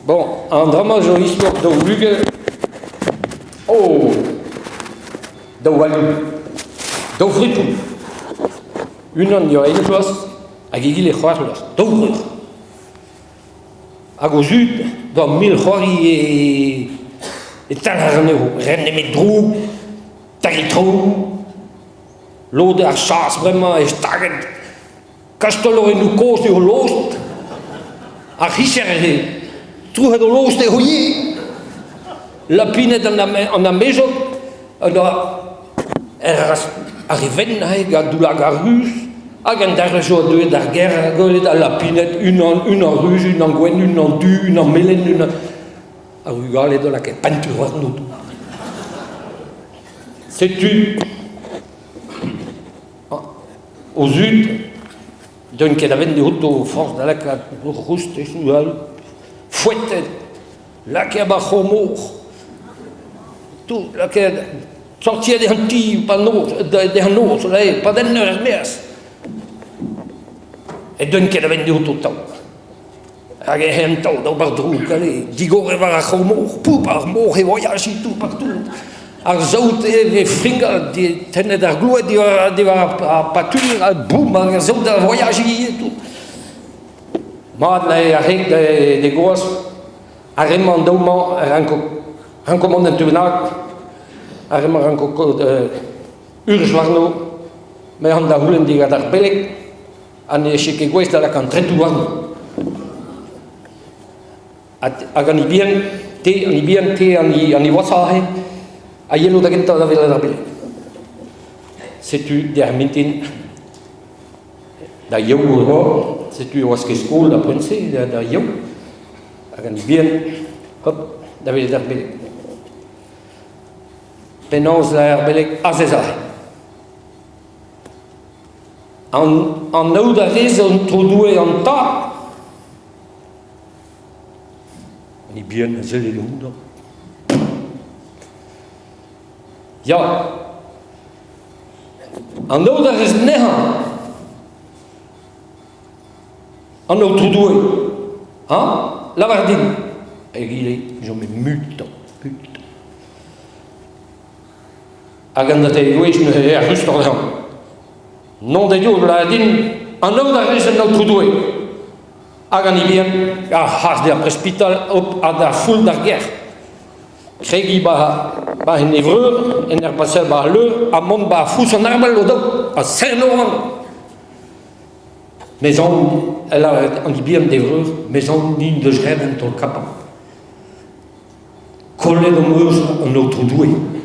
Bon, an dra-mañ zo istor daou vugel. Oh! Daou alioù. Daou fripoù. Unan yoa eil vloaz hag egile c'hwec'h vloaz. Daou vreur. Hag o zud doa mil c'hoari e, e talc'h anezho. Ren nemet droug, tailh traoù. Lod ar chas bremañ e staget Kastolorennoù kozh eo lost. Ar c'hicher eo. Trouc'het o lost eo ivez. Lapined an amezog ar re wenn aze gant daoulagad ruz hag an darn zo deuet d'ar gêr ha gwelet al lapined unan unan ruz, unan gwenn, unan du, unan melen, unan... Ar vugale da lakaat pentur warno. Setu O zud deuint ket a-benn dioto forzh da lakaat o c'hostezoù all foetet, lakaet ar c'horr-mor, tout lakaet sortiet an ti pa noz, d'an noz, pa den eur er-maez. E deuint ket a-benn dioto taol. Hag ec'h en taol d'ober droug, allez, digoret war ar c'horr-mor, poup ar mor e voyaji tout partout. Ar saout e vez fringal, tennet ar gloued diwar, diwar ar patur, ha boum, ar saout a voyaji ivez tout. Mat ar reg d'e goaz, ar re-mañ an daou-mañ a ranko, ranko mont en tu bennak, ar re-mañ ranko urzh warno, me an da c'houlenn digant ar beleg, ha ne eche ket gouest da lakaat an tretoù warno. Hag an bihan, te, an bihan, te, an hini washañ aze, a yelo da gentañ da welet ar beleg. Setu dec'h mintin, da yaou e oa, setu e oas ket skol da poent-se, da yaou, hag an bihan, hop, da welet ar beleg. Penaos ar beleg azez aze. An anaout a rez an Aotrou an Tad? Ni bihan a selle outañ. Ya. Anaout a rez anezhañ? An Aotrou Doue. Hañ? Lavar din. Egile 'chome mut, mut. Hag an teir gwech neuze er rustoc'h dezhañ. Non da eo lâret din anaout a rez an Aotrou Doue. Hag an hini a c'has d'ar prespital hop ha d'ar foul d'ar gêr. Kregiñ ba ba en e vreur, en ur pasal ba al leur, ha mont ba fouz an armel o-daou, ha serr an. Mes an, el lâret an bihan d'e vreur, mes an din deus graet un taol kapañ. Kollet hon eus an Aotrou Doue.